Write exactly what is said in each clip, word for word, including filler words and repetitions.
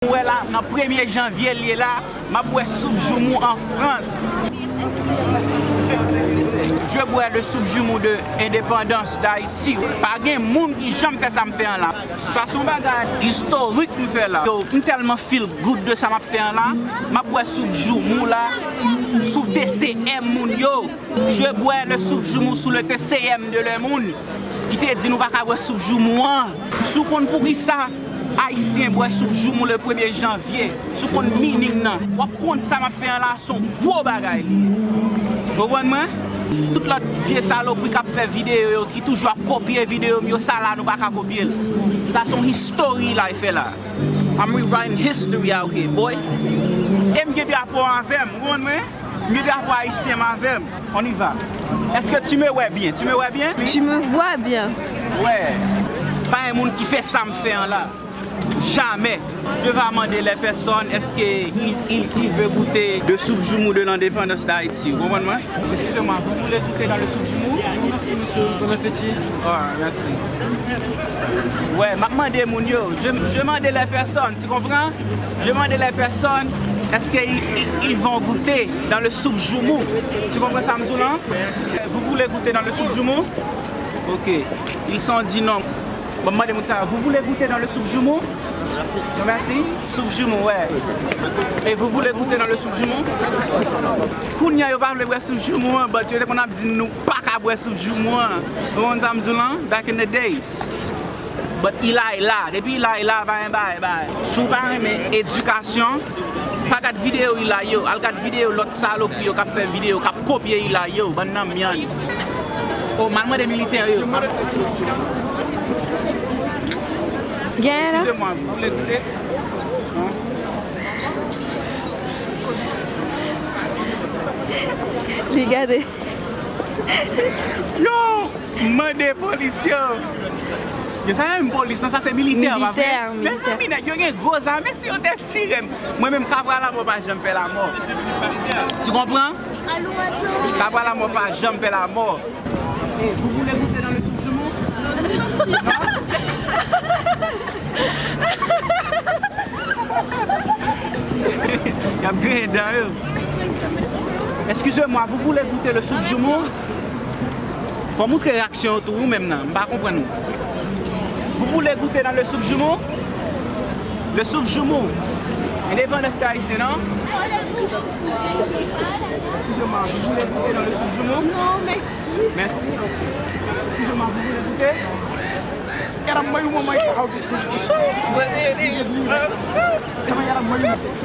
Ou wè la, nan premye janvye l ye la, m ap bwè soup joumou an Frans. Je bois le soupe joumou de Indépendance d'Haïti. Pa gen moun ki janm fè sa m fè an la. Sa se yon bagay istorik m fè la. Yo, m tèlman feel good de sa m ap fè an la. M ap bwè soup joumou la, soup T C M moun yo. Je bois le soupe joumou sous le T C M de le moun ki te di nou pa ka bwè soup joumou an. Si w konn poukisa Ayisyen bwè soup joumou le premye janvye, si w konn meaning nan, w ap konn sa m ap fè an la se yon gwo bagay li ye. Ou konprann mwen? Tout lòt vye salopri k ap fè videyo yo, ki toujou ap kopye videyo m yo, sa la nou pa ka kopye l. Sa se yon history l al fè la. I'm rewriting history out here, boy. E m gen drapo avè m, ou konprann mwen? M gen drapo ayisyen m avè m. On y va. Est-ce que tu me vois bien? Tu me vois bien? Tu me vois bien. Ouais. Pa gen moun ki fè sa m fè an la. Jamais. Je vais demander les personnes, est-ce que il, il, il veut goûter de soupe joumou de l'indépendance d'Haïti? Ou konprann mwen? Excusez-moi, vous voulez goûter dans le soupe joumou? Merci, monsieur. Bon appétit. Ah, merci. Ouais, m ap mande moun yo. Je, je demande les personnes, tu comprends? Je demande les personnes, est-ce que ils, ils, ils vont goûter dans le soupe joumou? Tu comprends sa m di w la? Vous voulez goûter dans le soupe joumou? Ok. Ils sont dit non. Bon, m mande moun sa, vous voulez goûter dans le soupe joumou? Merci. Merci. Soup joumou, ouais. Et vous voulez goûter dans le soupe joumou? Kounye a yo pa vle bwè soup joumou an, but yo te konn ap di nou pa ka bwè soup joumou an. Ou konn sa m di w lan? Back in the days. But Ilay la, depi Ilay la, pa gen bagay, bagay. Si w pa renmen edikasyon, pa gad videyo Ilay yo, al gad videyo lòt salopri yo k ap fè videyo, k ap kopye Ilay yo, bann nan myann. O, m al mande militè yo. Genyen la. Excusez-moi, vous voulez goûter? Li gade. Yo! M mande polis yo. Yo, sa menm polis, non, sa se militè, pa vre? Militè, militè. Mezanmi, nèg yo gen gwo zam, si yo te tire m. Mwen menm, kabra lanmò pa janm pè lanmò. Tu comprends? Kabra lanmò pa janm pè lanmò. Eh, vous voulez goûter dans le soupe joumou? Non? Y ap griyen dan yo. Excusez-moi, vous voulez goûter le soupe joumou? Fò moutre reaksyon yo tou, ou menm nan, m pa konprann ou. Vous voulez goûter dans le soupe joumou? Le soupe joumou. Indépendance d'Haïti, non? Excusez-moi, vous voulez goûter dans le soupe joumou? Non, merci. Merci. Excusez-moi, vous voulez goûter?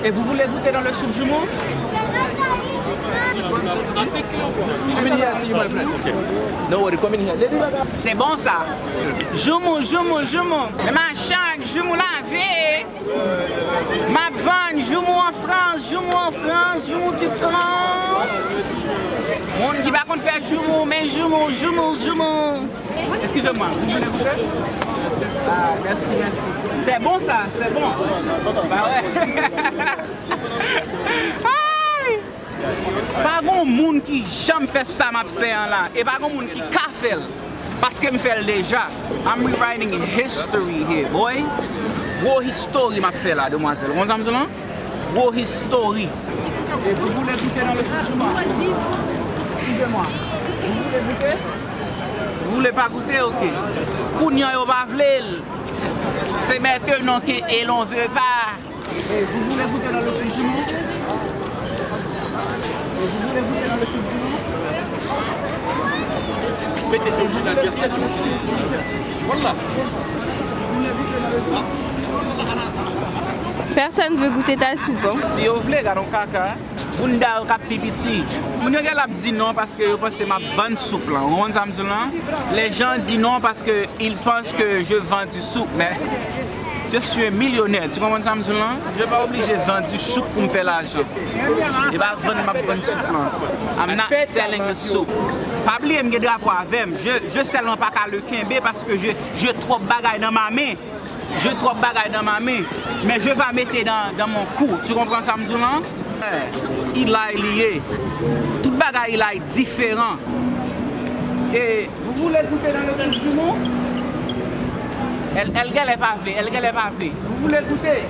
Et vous voulez goûter dans le soupe joumou? Come in here, I see you, my friend. No worry, come in here. Lady Gaga. Se bon sa. Joumou, joumou, joumou. Men machann, joumou lavé. M ap vann joumou an Frans, joumou an Frans, joumou di Frans. Moun ki pa konn fè joumou, men joumou, joumou, joumou. Excusez-moi, vous voulez goûter? Ah, merci, merci. C'est bon ça, c'est bon. Bah ouais. Ay! Pa gon moun ki janm fè sa m ap fè an la. E pa gon moun ki ka fè l. Paske m fè l deja. I'm rewriting history here, boy. Gwo history m ap fè la, demwazèl. Ou konn sa m di w lan? Gwo history. Et vous voulez goûter dans le soupe joumou? Excusez-moi. Vous voulez goûter? Vous voulez pas goûter? Ok. Kounye a yo pa vle l. C'est maintenant que et l'on veut pas. Et vous voulez goûter dans le soupe joumou? Et vous voulez goûter dans le soupe joumou? Mete yon jou nan tèt ou. Voilà. Personne veut goûter ta soupe, hein? Si yo vle, gade yon kaka. Bounda yo k ap pi piti. Moun yo genlè ap di non paske yo panse m ap vann soup lan. Ou konprann sa m di w lan? Les gens disent non parce que ils pensent que je vends du soupe, mais je suis un millionnaire. Tu comprends sa m di w lan? Je pa oblije vann du soup pou m fè lajan. E pa vann m ap vann soup lan. I'm not selling the soup. Pa bliye m gen drapo avè m. Je, je sèlman pa ka le kenbe paske je, je twòp bagay nan ma men. Je twòp bagay nan ma men, men je va mete dans, dans mon cou. Tu comprends sa m di w lan? Ilay li ye. Tout bagay Ilay diferan. Et vous voulez goûter dans le soupe joumou? El, el genlè pa vle, el genlè pa vle. Vous voulez goûter?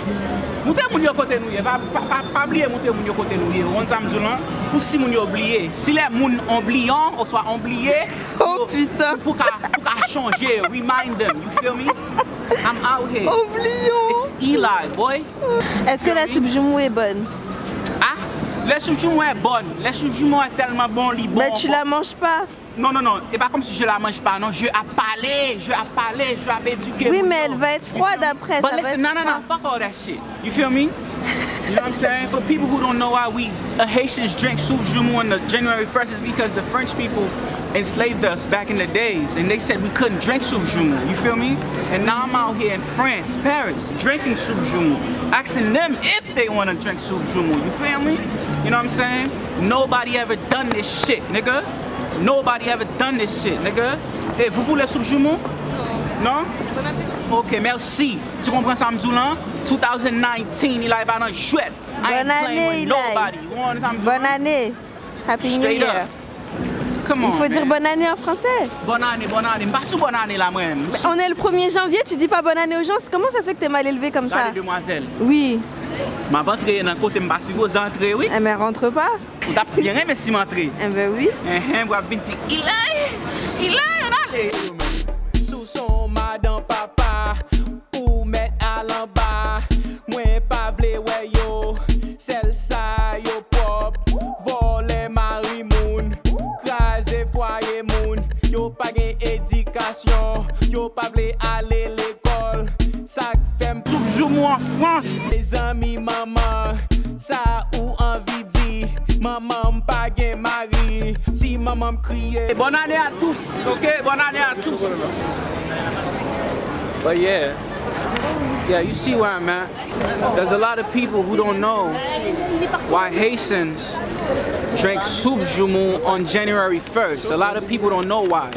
Moute moun yo kote nou ye. Pa, pa, pa, pa bliye moute moun yo kote nou ye. Ou konn sa m di w lan? Pou si moun yo bliye. Si lè moun on bliyon, oswa on bliye, Oh putain. Pou ka, pou ka chanje, remind them, you feel me? I'm out here. Oh, bliyon. It's Eli, boy. Est-ce que la soupe joumou est bonne? Ah, lè soup joumou est bonne. Lè soup joumou est tellement bon, li bon. Mais tu la manges pas. Non, non, non. Et pas comme si je la mange pas. Non, je a parlé, je a parlé, je a éduqué. Oui, Mon mais Dieu. Elle va être froide après. But Ça va listen, être non, non, non, froid. Fuck all that shit. You feel me? You know what I'm saying? For people who don't know why we uh, Haitians drink soup joumou on the January first, is because the French people enslaved us back in the days, and they said we couldn't drink soup joumou. You feel me? And now I'm out here in France, Paris, drinking soup joumou, asking them if they want to drink soup joumou. You feel me? You know what I'm saying? Nobody ever done this shit, nigga. Nobody ever done this shit, nigga. Hey, vous voulez soup joumou? Non? Ok, merci. Tu comprends ça, Mzoulan? twenty nineteen, Eli pa nan jwèt. I ain't Bonne playing année, with Eli. Nobody. You know what I'm Bonne année. Happy New Straight Year. Up. Come on, Il faut dire man. Bonne année en français. Bonne année, bonne année. M pa sou bonne année la, mwen. On est le premier janvier, tu dis pas bonne année aux gens. Comment ça se fait que t'es mal élevé comme ça? Gade demwazèl. Oui. M ap antre nan kote m pa sipoze antre, wi. Eh mais rentre pas. Ou t ap byen renmen si m antre. Eh ben oui. Enhen, w ap vin di, Eli, Eli, ann ale. Sou son madan papa, ou mèt al anba. Mwen pa vle wè yo, sèl sa yo pwòp. Vòlè mari moun, kraze fwaye moun. Yo pa gen edikasyon, yo pa vle ale lekòl. Sa k fè m Soup joumou an Frans. Mezanmi manman, sa ou anvi di? Manman m pa gen mari. Si manman m kriye. Bonne année à tous, ok? Bonne année à tous. But yeah, yeah, you see where I'm at. There's a lot of people who don't know why Haitians drink soup joumou on January first. A lot of people don't know why.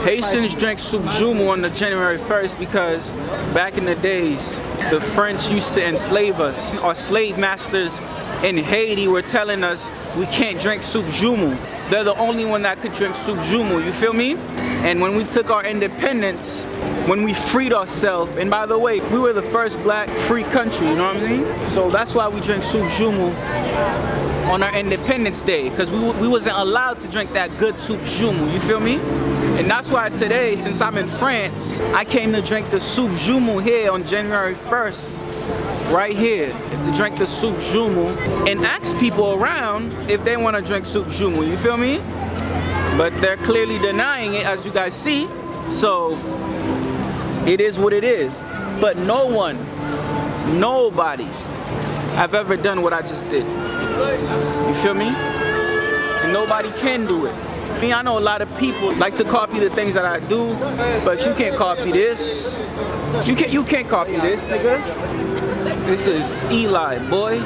Haitians drink soup joumou on the January first because back in the days, the French used to enslave us. Our slave masters in Haiti were telling us we can't drink soup joumou. They're the only one that could drink soup joumou, you feel me? And when we took our independence, when we freed ourselves, and by the way, we were the first black free country, you know what I mean? So that's why we drink soup joumou on our Independence Day, because we, we wasn't allowed to drink that good soup joumou, you feel me? And that's why today, since I'm in France, I came to drink the soup joumou here on January first, right here, to drink the soup joumou and ask people around if they want to drink soup joumou, you feel me? But they're clearly denying it, as you guys see. So it is what it is. But no one, nobody have ever done what I just did. You feel me? And nobody can do it. Me, I know a lot of people like to copy the things that I do, but you can't copy this. You can't, you can't copy this, nigga. This is Eli, boy.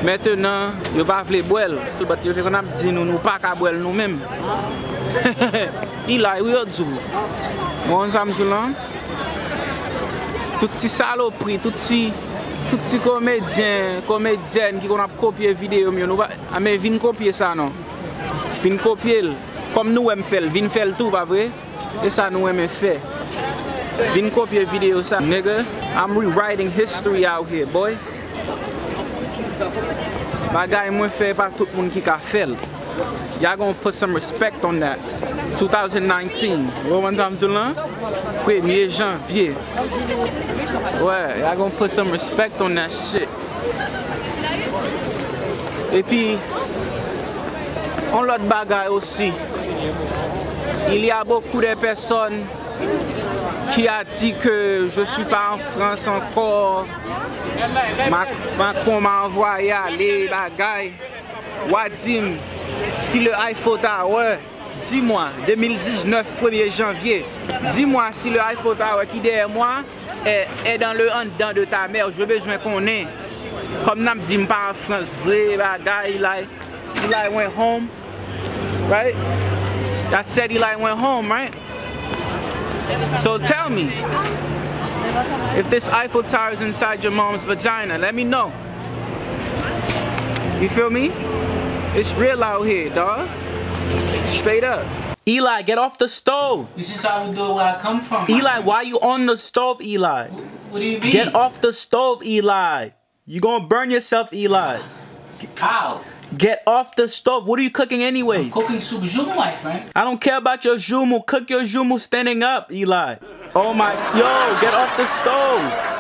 Maintenant, yo pa vle bwè l, but yo te konn ap di nou, nou pa ka bwè l nou menm. Eli, wi yo di w. Ou konn sa m sou lan? Tout ti salopri, tout ti, tout ti komedyen, komedyèn ki konn ap kopye videyo m yo, nou pa, a men vin kopye sa non. Vin kopye l. Kòm nou wè m fè l, vin fè l tou, pa vre? E sa nou renmen fè. Vin kopye videyo sa, nigga. I'm rewriting history out here, boy. Bagay mwen fè, pa tout moun ki ka fè l. Y'all gonna put some respect on that. Two thousand nineteen. Ou konprann sa m di w lan? Premye janvye. Ouais, y'all gonna put some respect on that shit. Epi, yon lòt bagay osi. Il y a beaucoup de personnes qui a dit que je suis pas en France encore. Ma- Macron m'a envoyé aller, bagay. Wa di m, si le Eiffel Tower, dis-moi, deux mille dix-neuf, premye janvye, dis-moi si le Eiffel Tower ki dèyè mwen est, est dans le en dedans de ta mère. Je bezwen konnen. Kòm n ap di m pa an Frans vre, bagay, like, Eli went home, right? I said Eli went home, right? So tell me, if this Eiffel Tower is inside your mom's vagina, let me know. You feel me? It's real out here, dog. Straight up. Eli, get off the stove. This is how we do it where I come from. Eli, why you on the stove, Eli? What do you mean? Get off the stove, Eli. You gonna burn yourself, Eli. How? Get off the stove. What are you cooking anyways? Cooking soup joumou, my friend. I don't care about your joumou. Cook your joumou standing up, Eli. Oh my, yo, get off the stove.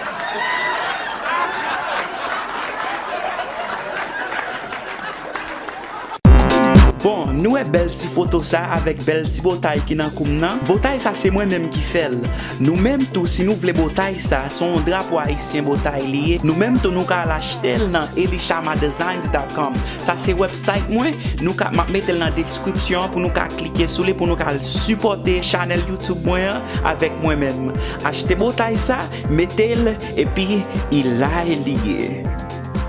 Bon, nou wè bèl ti foto sa avèk bèl ti botay ki nan kou m nan. Botay sa se mwen menm ki fè l. Nou menm tou, si nou vle botay sa, se yon drapo ayisyen botay li ye. Nou menm tou, nou ka al achte l nan elishamadesigns dot com. Sa se website mwen. Nou ka, m ap mete l nan description an pou nou ka klike sou li, pou nou ka al sipòte chanèl YouTube mwen an avèk mwen menm. Achte botay sa, mete l, epi Eli li ye.